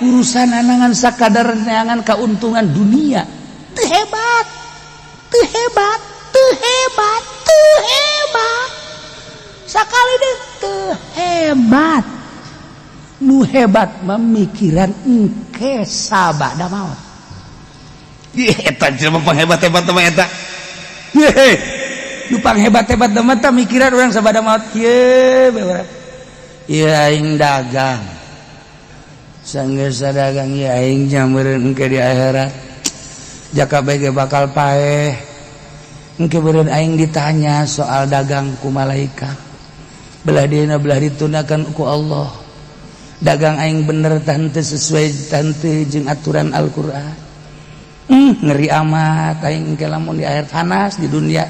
urusan anangan sakadar neangan keuntungan dunia. Teu hebat, teu hebat, teu hebat, teu hebat sekali deh, teu hebat. Nu hebat memikiran engke sabada maut. Eta jelema panghebat-hebat mah eta. Yehe. Nu panghebat-hebat mah tah mikiran urang sabada maot kieu bae urang. Ieu aing dagang. Sanggeus dagang ieu aing nyameureun engke di akhirat. Jaka bae bakal paeh. Engke beureun aing ditanya soal dagang ku malaikat. Belah dieuna belah ditunakan ku Allah. Dagang aing bener tah henteu sesuai tah henteu jeung aturan Al-Qur'an. Ngeri amat aing engke lamun di akhirat hanas di dunia.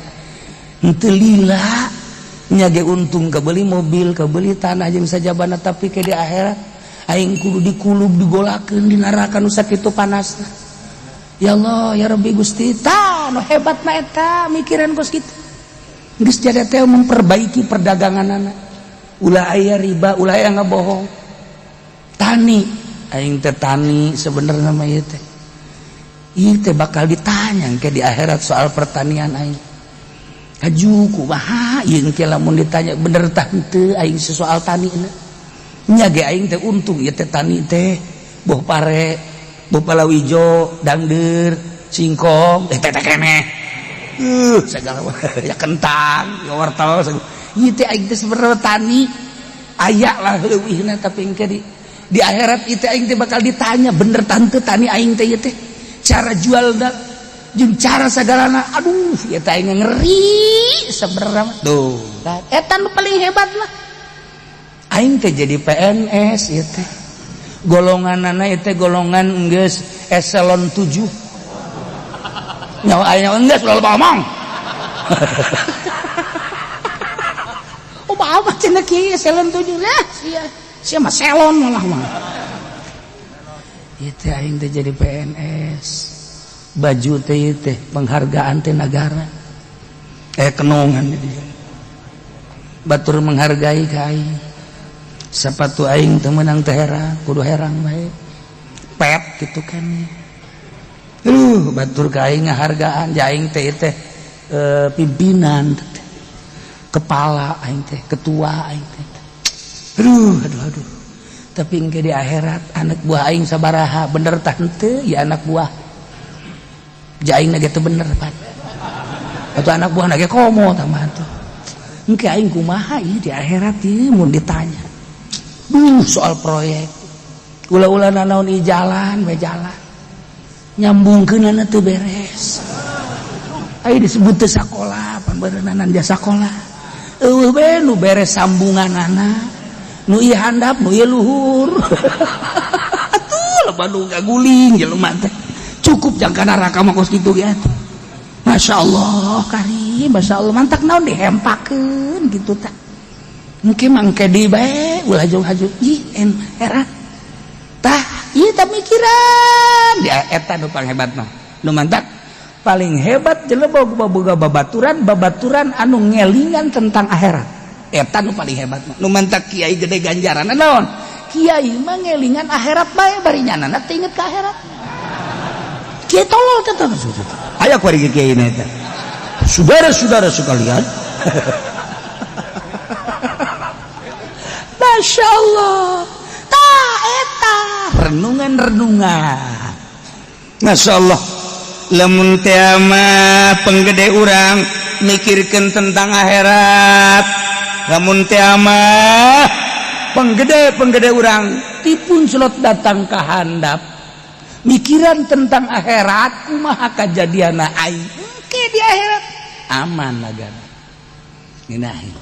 Henteu lila nya ge untung kebeli mobil, kebeli tanah jeung sajabana, tapi ke di akhirat aing kudu dikulub digolakeun di neraka nu sakitu panasna. Ya Allah ya Rabbi Gusti, tah nu hebat mah eta mikiran kos kitu. Geus jadi teh memperbaiki perdaganganana. Ulah aya riba, ulah aya ngabohong. Tani, aing teh tani sebenarnya mah ieu teh. Ieu teh bakal ditanya engke di akhirat soal pertanian aing. Haju kumaha ieu engke lamun ditanya bener tah henteu aing soal tani na. Nya ge aing teh untung ieu teh tani teh boh pare, boh palawijo, dangdeur, singkong, teh teh keneh. Segala ya kentang, ya wortel, ieu teh aing teh sebenarnya tani. Aya lah leuwihna tapi engke di akhirat ieu teh aing teh bakal ditanya bener tah henteu tani aing teh ieu teh. Cara jual da jeung cara sagalana, aduh ieu teh aing ngeri sebenarnya mah. Tuh, eta nu paling hebat lah. Aing teh jadi PNS ieu teh. Golonganana ieu teh golongan geus eselon 7. Nyawa aing geus ulah loba omong. Oh, apa cenah kieu eselon 7 lah sia. Sia mah selon malah mah. Ieu teh aing teh jadi PNS. Baju teh ieu teh penghargaan teh nagara. Kenongan dia. Batur menghargai ka aing. Sepatu aing teu meunang teh herang, kudu herang bae. Pet gitu kan. Batur ka aing ngahargaan, ja aing teh teh pimpinan teh. Kepala aing teh, ketua aing teh. Aduh, aduh, aduh. Tapi engke di akhirat anak buah aing sabaraha bener tah henteu ya anak buah. Ja aing ge teu bener pan. Atau anak buah ge komo tambah tuh. Engke aing kumaha ieu di akhirat ieu mun ditanya. Duh, soal proyek. Ulah-ulah nanaon ieu jalan we jalan. Nyambungkeunana teu beres. Ayo disebut teu sakola, pan beureunanan jasa sakola. Eueuh we nu beres sambunganana. Nu ieu handap, nu ieu luhur. Atuh loba nu gaguling jelema teh. Cukup jangka neraka mah kos kitu ge atuh. Masya Allah karim, Masya Allah mantak naon dihempakeun gitu tah. Engke mah engke deui bae ulah jauh-jauh ih en era. Tah ieu tah mikiran dia eta nu panghebat mah. Nu mantak paling hebat jelema boga babaturan, babaturan anu ngelingan tentang akhirat. Eta nu paling hebat mah. Nu mantak kiai gede ganjaran naon? Kiai mah ngelingan akhirat bae bari nyanana teu inget ka akhirat. Kiai tolol teh. Aya kuari kiai na eta. Saudara-saudara sekalian. Masya Allah. Tah eta renungan-renungan. Masya Allah. Lamun teh mah penggede urang mikirkeun tentang akhirat. Lamun teh mah penggede-penggede urang tipun slot datang ka handap. Mikiran tentang akhirat kumaha kajadianna aing engke di akhirat aman nagara. Ngeunahin.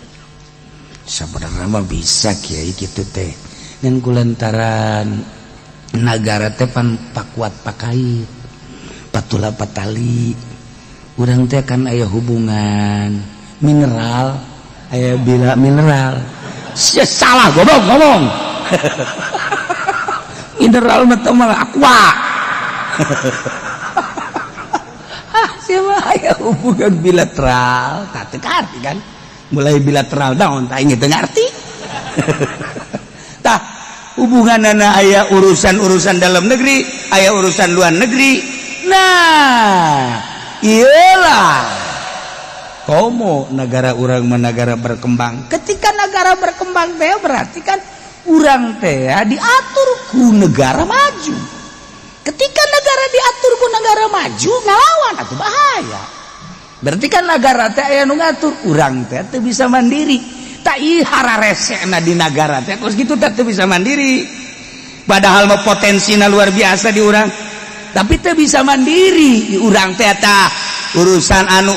Sebenarnya mah bisa kiai kitu teh. Ngan kulantaran nagara teh pan pakuat pakait. Patula patali. Urang teh kan aya hubungan mineral, aya bila mineral. Sia salah goblok ngomong. Mineral mah teh mah aqua. Ah, siapa aya hubungan bilateral, tah teu ngarti kan? Mulai bilateral daun tah aing teu ngarti. Tah hubunganana aya urusan-urusan dalam negeri, aya urusan luar negeri. Nah, iyalah komo negara urang mah negara berkembang. Ketika negara berkembang teh berarti kan urang teh diatur ku negara maju. Ketika negara diatur ku negara maju ngalawan atuh bahaya. Berarti kan negara teh aya nu ngatur, urang teh teu bisa mandiri. Tak ieu hararesena di negara teh kos kitu teh teu bisa mandiri. Padahal mah potensina luar biasa di urang. Tapi teu bisa mandiri di urang teh tah urusan anu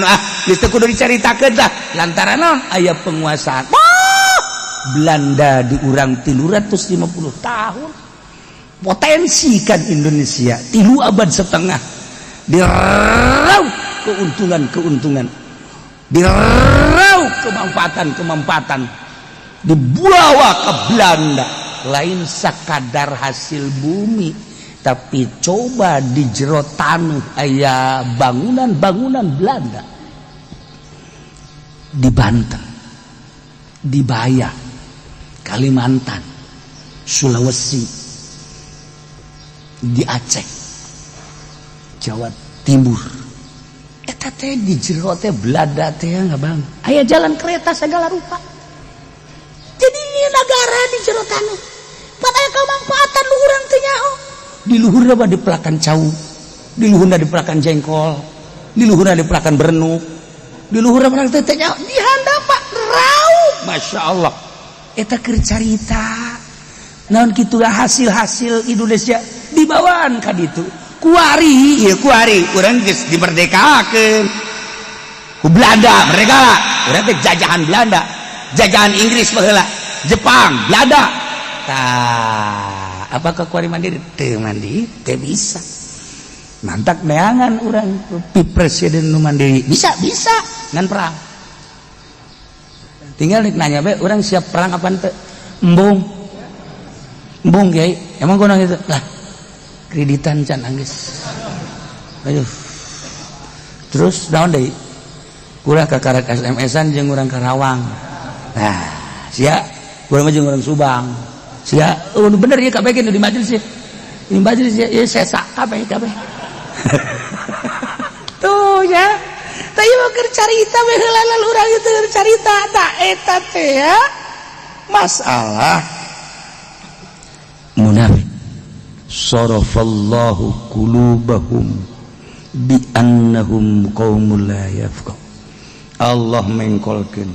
ah geus teu kudu dicaritakeun tah lantaran naon aya penguasaan. Wah, Belanda di urang 350 tahun. Potensi kan Indonesia 3 abad setengah diraup keuntungan-keuntungan, diraup kemanfaatan-kemanfaatan, dibawa ke Belanda. Lain sakadar hasil bumi, tapi coba di jero tanah aya bangunan-bangunan Belanda di Banten, di Bayah, Kalimantan, Sulawesi, di Aceh, Jawa Timur. Eta teh di jero teh Belanda teh nggak bang. Aya jalan kereta segala rupa. Jadi ini negara di jero tanah. Pada aya kemanfaatan lu urang teh nyaho. Di luhurna mah dipelakan cau, di luhurna dipelakan jengkol, di luhurna dipelakan berenuk, di luhurna urang teh teh nyaho, di handap Pak raup. Masya Allah. Eta keur carita. Naon kitu hasil-hasil Indonesia dibawaan ka ditu. Kuari, ieu kuari, urang geus dimerdekakeun ku Belanda, mereka. Urang teh jajahan Belanda, jajahan Inggris baheula, Jepang, Belanda. Tah, apakah kuari mandiri? Teu mandiri, teu bisa. Mantak neangan urang pi presiden nu mandiri. Bisa, bisa, ngan perang. Tinggal nanya bae, urang siap perang apa teu? Embung. Embung, Kiai. Emang kunaon gitu? Lah, kreditan can anggeus. Aduh. Terus naon deui? Kurang kakarak SMS-an jeung urang Karawang. Nah, sia urang mah jeung urang Subang. Sia, oh bener ya kabeh di majelis ya. Di majelis ya, ya sesa kabeh kabeh. Tuh ya. Tah ieu mah keur carita we heula urang itu keur carita tah eta teh ya. Masalah munafik. Sarafallahu qulubahum bi annahum qaumul la yafqah. Allah mengkolkeun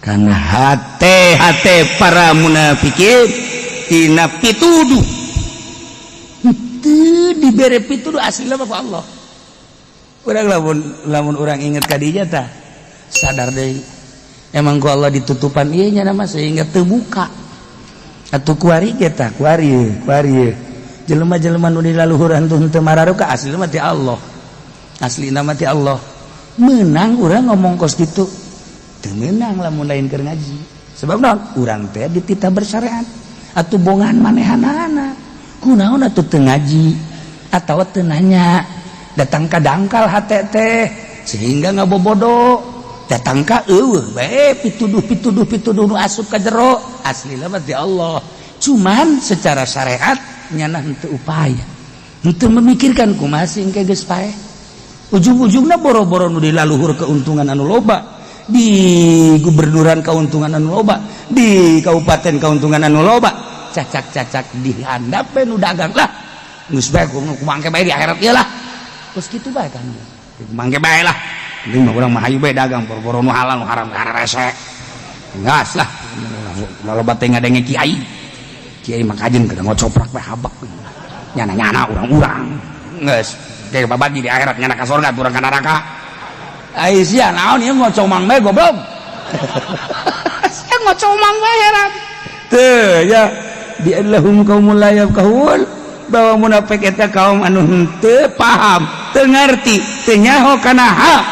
kana hate-hate para munafikin tina pituduh. Henteu dibere pituduh aslina mah ku Allah. Urang lamun lamun urang inget ka dinya tah sadar deui. Emang ku Allah ditutupan ieu nya nama sehingga terbuka. Atuh kuari ge tah kuari kuari jelema-jelema nu di laluhuran tuh henteu mararuka asli mah ti Allah. Asli nama ti Allah. Menang urang ngomong kos kitu. Teu meunang lamun lain keur ngaji. Sebab naon? Urang teh dititah bersyariat. Atuh bongan manehanana. Kunaon atuh teu ngaji atawa teu nanya. Datang ka dangkal hate teh sehingga ngabobodo. Datang ka eueuh bae pituduh pituduh pituduh nu asup ka jero. Aslina mah ti Allah. Cuman secara syariat nyana henteu upaya. Henteu memikirkan kumaha sih engke geus paeh. Ujung-ujungna boro-boro nu di laluhur keuntungan anu loba, di gubernuran keuntungan anu loba, di kabupaten keuntungan anu loba, cacak-cacak di handap nu dagang lah. Geus bae kumaha engke bae di akhirat ieu lah. Terus kitu bae kan. Kumaha engke bae lah. Penting mah urang mah hayu bae dagang boro-boro nu halal nu haram rese. Gas lah. Loba teh ngadenge kiai. Kiai mah kajen kada ngocoprak bae habak. Nyana-nyana urang-urang. Geus kayak babagi di akhirat nyana ka surga urang ka neraka. Ai sia naon ieu ngocomang bae goblok. Sia ngocomang bae heran. Teu ya bi annahum qaumul la yafqahun bahwa munafik eta kaum anu henteu paham, teu ngarti, teu nyaho kana hak.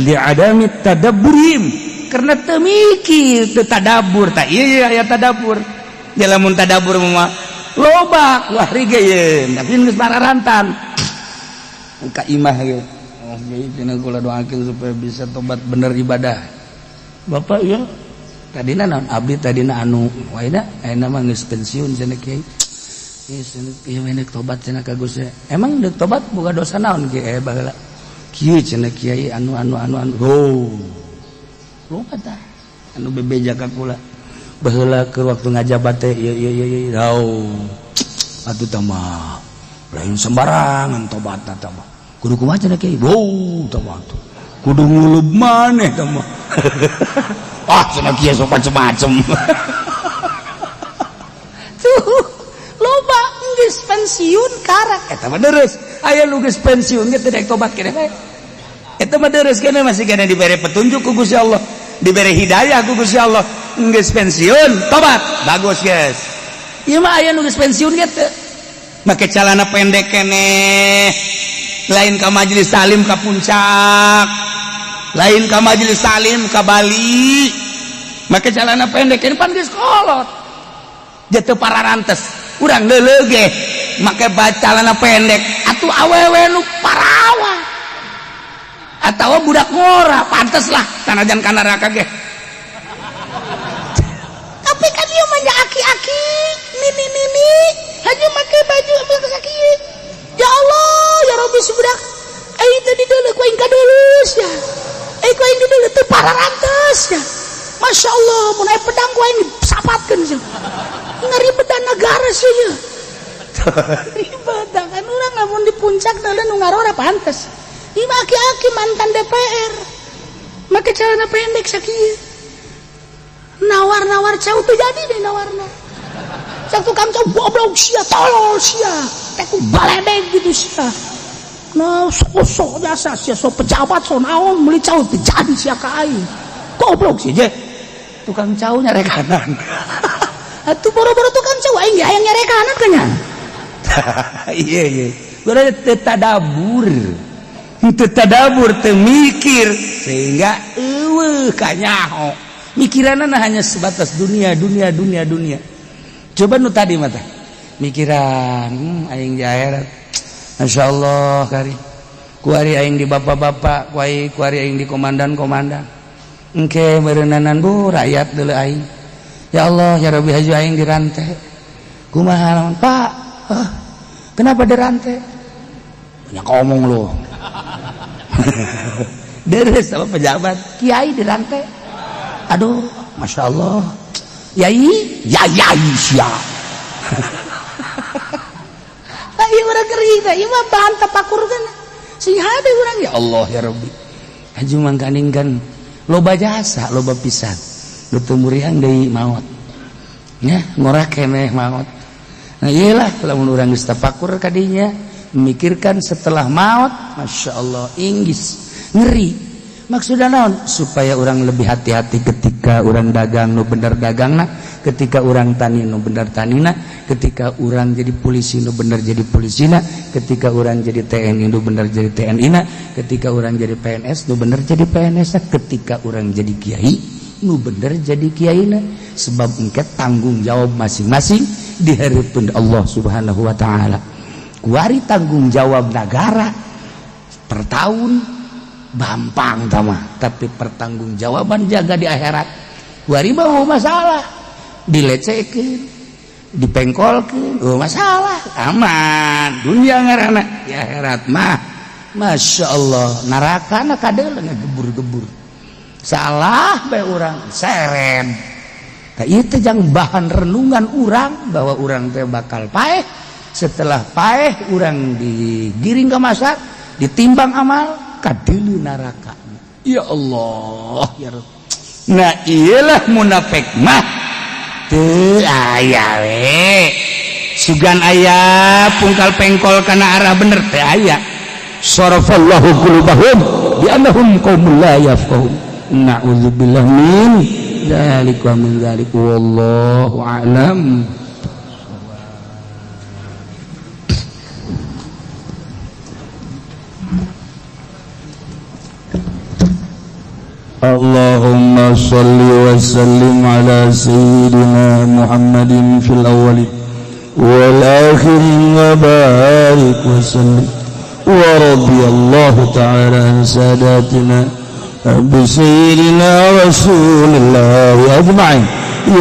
Li adami tadabburim karena teu mikir, teu tadabbur. Tah ieu aya tadabbur. Ya lamun tadabbur mah loba kuari ge ye, tapi geus mararantan. Ka imah ge. Oh, jadi cenah kula doakeun supaya bisa tobat bener ibadah. Bapak ya tadina naon abdi tadina anu waena ayeuna mah geus pensiun cenah kiai. Geus cenah kieu we tobat cenah ka Gusti. Emang deuk tobat boga dosa naon kiai baheula? Kieu cenah kiai anu anu anu anu. Oh. Loba tah anu bebeja ka kula. Baheula ke waktu ngajabat teh ieu ieu ieu ieu. Oh. Atuh tah mah lain sembarangan tobatna tah mah. Kudu kumaha cenah kiai? Wow, tah mah tuh. Kudu ngulub maneh tah mah. Ah, cenah kiai sok macem-macem. Tuh, loba geus pensiun karak eta mah deres. Aya nu geus pensiun ge teu daek tobat keneh bae. Eta mah deres keneh, masih keneh dibere petunjuk ku Gusti Allah, dibere hidayah ku Gusti Allah. Geus pensiun tobat, bagus geus. Ieu mah aya nu geus pensiun ge teu. Make celana pendek keneh. Lain ka majelis taklim ka Puncak, lain ka majelis taklim ka Bali. Make celana pendek keneh pan geus kolot. Jatuh pararantes urang leuleug ge make celana pendek atuh awewe nu parawan atau budak ngora pantes lah sanajan ka neraka ge. Tapi kan ieu mah nya aki-aki, nini-nini hanya make baju ambil kaki. Ya Allah, ya Rabbi, si budak eh tadi dulu ku aing kadulus ya. Eh, ku aing dulu teu pararantes ya. Masya Allah, mun aya pedang ku aing disapatkeun sih. Ngeribetan negara sih ya. Ribet kan urang lamun di puncak deuleu nu ngarora pantes. Ieu mah aki-aki mantan DPR. Make celana pendek sakieu. Nawar-nawar cau teu jadi deh nawarna. Cak tukang cau, goblok sia, tolol sia. Teh ku baledeg gitu sia. Nah, sok-sok jasa sia, sok pejabat, sok naon meuli cau teu jadi sia ka aing. Goblok sia je. Tukang cau nyarekanan. Atuh boro-boro tukang cau, aing ge hayang nyarekanan kan nya. Iya iya. Berarti teu tadabur. Teu tadabur, teu mikir sehingga eueuh kanyaho. Mikiranna hanya sebatas dunia, dunia, dunia, dunia. Coba nu tadi mata. Mikiran, aing di akhirat. Masya Allah kari. Kuari aing di bapak-bapak, kuari kuari aing di komandan-komandan. Engke meureunanan bu rakyat deuleu aing. Ya Allah, ya Rabbi, haju aing dirantai. Kumaha naon, Pak? Ah, kenapa dirantai? Banyak ngomong lu. Deres sama pejabat, kiai dirantai. Aduh, Masya Allah. Yai, ya yai sia. Lah ieu urang keur ieu mah bahan tapakur kan. Sing hade urang, ya Allah ya Rabbi. Haju mangkaning kan loba jasa, loba pisan. Nu teu muriang deui maot. Ya, ngora keneh maot. Nah iyalah lamun urang geus tapakur kadinya memikirkan setelah maut, Masya Allah, inggis ngeri. Maksudnya naon? Supaya orang lebih hati-hati ketika orang dagang nu bener dagangna, ketika orang tani nu bener tanina, ketika orang jadi polisi nu bener jadi polisina, ketika orang jadi TNI nu bener jadi TNI na, ketika orang jadi PNS nu bener jadi PNS na, ketika orang jadi kiai nu bener jadi kiai na, sebab engke tanggung jawab masing-masing di hadapan Allah Subhanahu wa taala. Kuari tanggung jawab negara per tahun gampang tama, tapi pertanggungjawaban jaga di akhirat kuari mah masalah. Dilecekin, dipengkolkeun, oh masalah, aman dunia ngaranna. Di akhirat mah Masya Allah, neraka na kadeuleu ngegebur-gebur, salah bae urang seren. Tah, ieu teh jang bahan renungan urang bahwa urang teh bakal paeh. Setelah paeh urang digiring ke masa ditimbang amal, kadeuleu neraka. Ya Allah ya Rabb. Nah iyalah, munafik mah teu aya we sugan aya pungkal pengkol kana arah bener, teu aya. Sarafallahu qulubahum bi annahum qaumul la yafqahun. Na'udzubillah min dzalik wa min dzalik, wallahu a'lam. اللهم صل وسلم على سيدنا محمد في الأولين والآخرين وبارك وسلم، ورضي الله تعالى عن ساداتنا بسيدنا رسول الله أجمعين.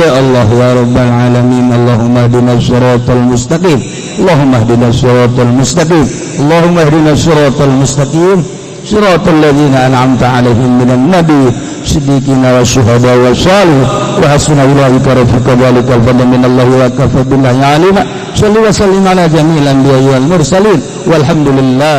يا الله يا رب العالمين، اللهم اهدنا الصراط المستقيم، اللهم اهدنا الصراط المستقيم، اللهم اهدنا الصراط المستقيم، صراط الذين أنعمت عليهم من النبي صديقين والشهداء والصالحين، وحسن أولئك رفيقا. ذلك الفضل من الله وكفى بالله عليما. صل وسلم على جميع الأنبياء والمرسلين، والحمد لله.